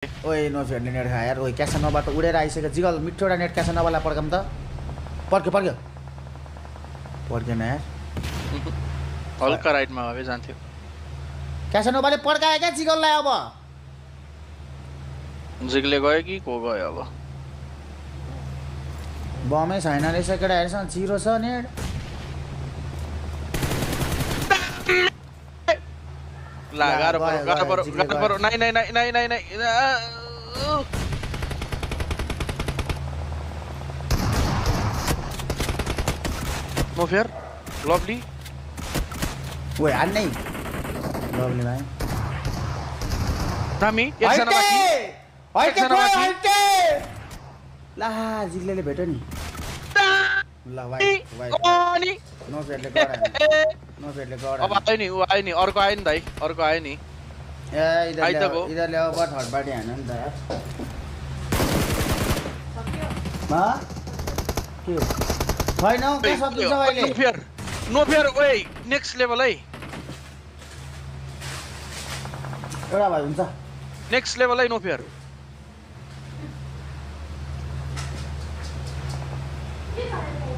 ओए नो फेडले नेट खा यार ओए क्यासनोबाट उडेर आइसक्यो जिगल मिठोडा नेट क्यासनोवाला पड्काम त पड्क्यो पड्केन यार हल्का राइटमा भए जान्थ्यो क्यासनोवाले पड्कायो क्या जिगललाई अब जिगले गयो कि को गयो अब बमै छैन रहेछ केटाहरूसँग चिरो छ नेट ला गाह्रो परो नाइ नो फेयर लभली ओए हान नै लभली भाइ दामी एकजना बाँकी ला जिग्लेले भेट्यो नि ल भाइ नो फेडले गरायो अब आयो नि ऊ आयो नि अर्को आयो नि दाइ अर्को आयो नि ए इधरले अब थर्ड पार्टी हान्यो नि त मा के हो छैन के सकिन्छ अहिले नो फेयर ओए नेक्स्ट लेभल है एउटा भाइ हुन्छ नेक्स्ट लेभल है नो फेयर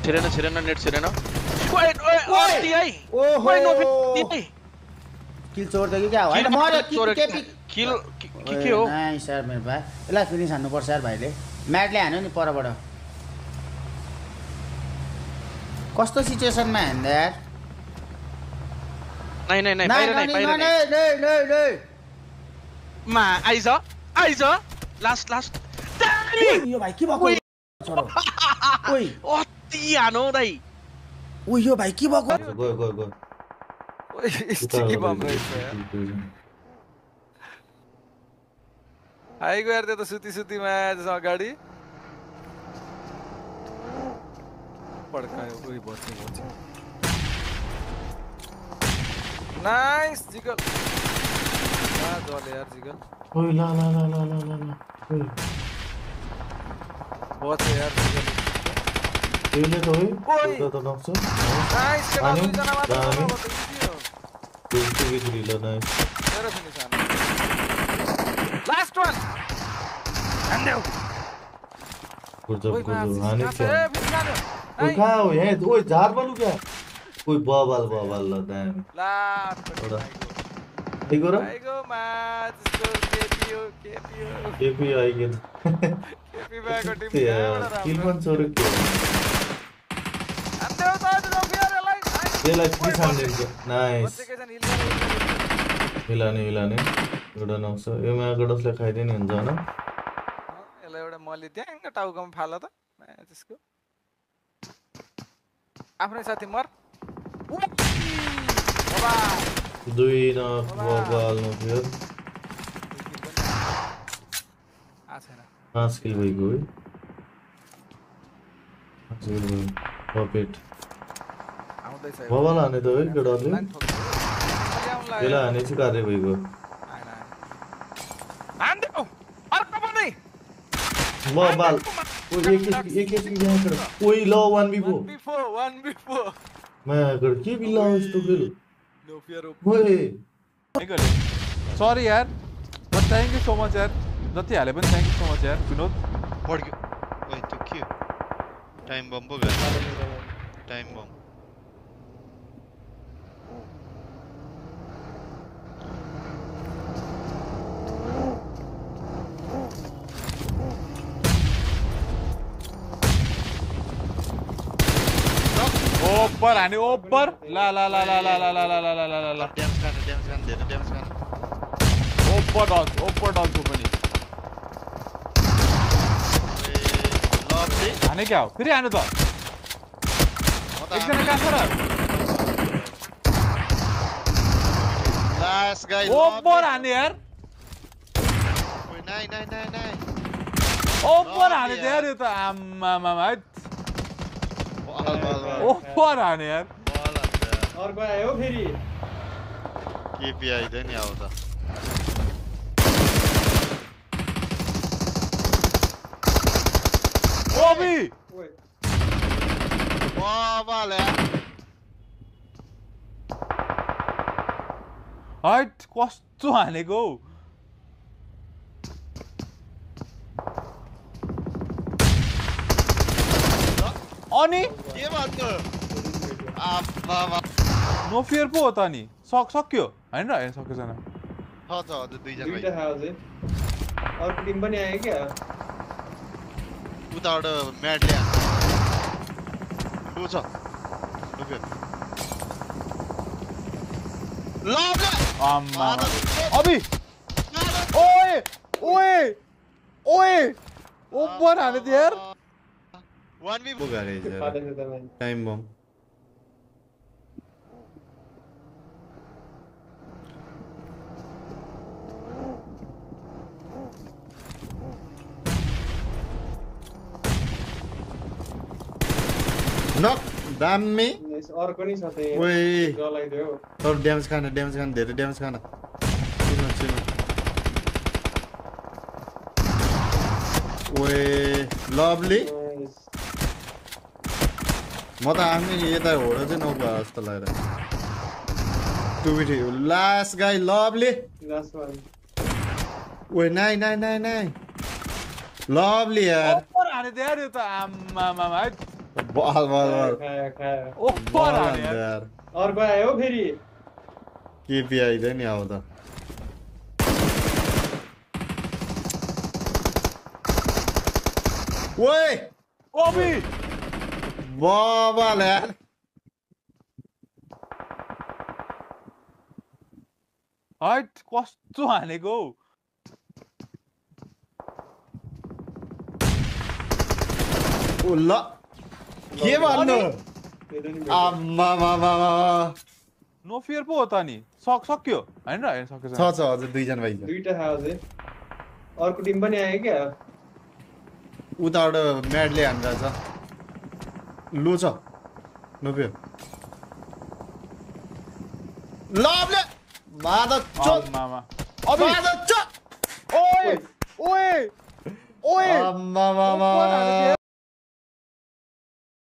छिरेन नेट छिरेन ओए है ओए नो फेयर किल चोर्दै कि क्या हो हैन मर्यो किल के हो नाइस यार मेरो भाइ यसलाई फिनिस हान्नु पर्छ यार भाइले म्याटले हान्यो नि परबाट कस्तो सिचुएसनमा हान्दा यार नाइ बाहिर मा आइज लास्ट यो भाइ के भएको छोरो ओइ अति हानो दाइ ओ यो भाइ के भएको गयो ओइ स्टिकी बम रहेछ आइगो यार त्यो त सुतीमा जसमा अगाडि पड्कायो ओइ बच्चे नाइस जिगल जले यार जिगल ओइ ला ओइ बच्चे यार जिगल त्यसले त ओइ त नक्छ नाइस केटा दुईजना मात्र त्यो गिरी ल नाइस मेरो फिनिस हान लास्ट वान हान्देऊ गुड हाने छ ओइ कहाँ हो यहाँ ओइ झार बलु क्या ओइ बबाल ल दामी लास्ट आइगो र आइगो म्याच केपिओ आइगो केपी ब्याको टिम किल पनि छोरो के हान्देऊ त नो फेयरलाई त्यसलाई फिनिस हान्दिन्छ नाइस हिलाने एउटा नक्स यो माको डसले खाइदिने हुन्छ हैन यसलाई एउटा मले ट्याङ्ग टाउकोमा फाल त त्यसको आफ्नै साथी मर दुई न बबाल न फिर 5 किल भइगयो है पपेट आउँदैछ बबाल हाने त है केटाले बेला हाने चाहिँ कार्य भइगयो हान्देऊ अर्को पनि बबाल ओ एक यहाँ कर ओइ ल 1v4 मैं अगर के बिल्ला हो यस्तो खेल नो फियर ओए सरी यार but thank you so much यार जति हाले पनि थ्याङ्क यू सो मच यार विनोद पड्क्यो ओइ त्यो के टाइम बम पो गयो टाइम बम ओपर हाने ओपर ला ड्यामेज गर्न धेरै ड्यामेज गर्न ओपर डज पनि हाने क्या हो फेरि हानु त एकजना कहाँ छ र लास्ट गाइ ओपर हाने यार ओइ नाइ ओपर हाने त यार यो त आम्मा ओपर हाने यार अर्को आयो फेरि केपी आइदैन नि अब त ओबी ओइ बबाल हट कस्तो हानेको अनि के भन्नु आम्मामा नो फियर पो हो त नि सक्यो हैन र हैन सक्यो छैन छ अझ दुईजना दुईटा छ अझै अर्को टिम पनि आयो क्या उताबाट म्याडले लु छ लुक्यो ल आम्मा अबि ओए ओए ओए ओपर हाले त यार 1v को गारेज टाइम बम नक दामी अर्को नि छ त्यही ओए जलाइदियो तर ड्यामेज खान धेरै ड्यामेज खान चिनो ओए लभली म त आफ्नै यता होडो चाहिँ नौका जस्तो लागेर टुबिटी लास्ट गाई लभली लास्ट वान ओए नाइ लभली यार ओपर हाले त यार यो त आम्मा है बल खायो ओपर हाले यार यार अर्को आयो फेरि केपी आइदियो नि अब त ओए ओबी बाबा यार हट कस्तो हानेको ओ ल के भन्नु आम्मा नो फियर पो हो त नि सक्यो हैन र हैन सक्यो छ अझ दुईजना भाइ दुईटा छ अझै अर्को टिम पनि आयो क्या उताबाट म्याडले हान्दा छ लो छ नोब्यो लभले मादा चोल आम्मा अबि मादा चोल ओए ओए ओए आम्मा ओपर हाले त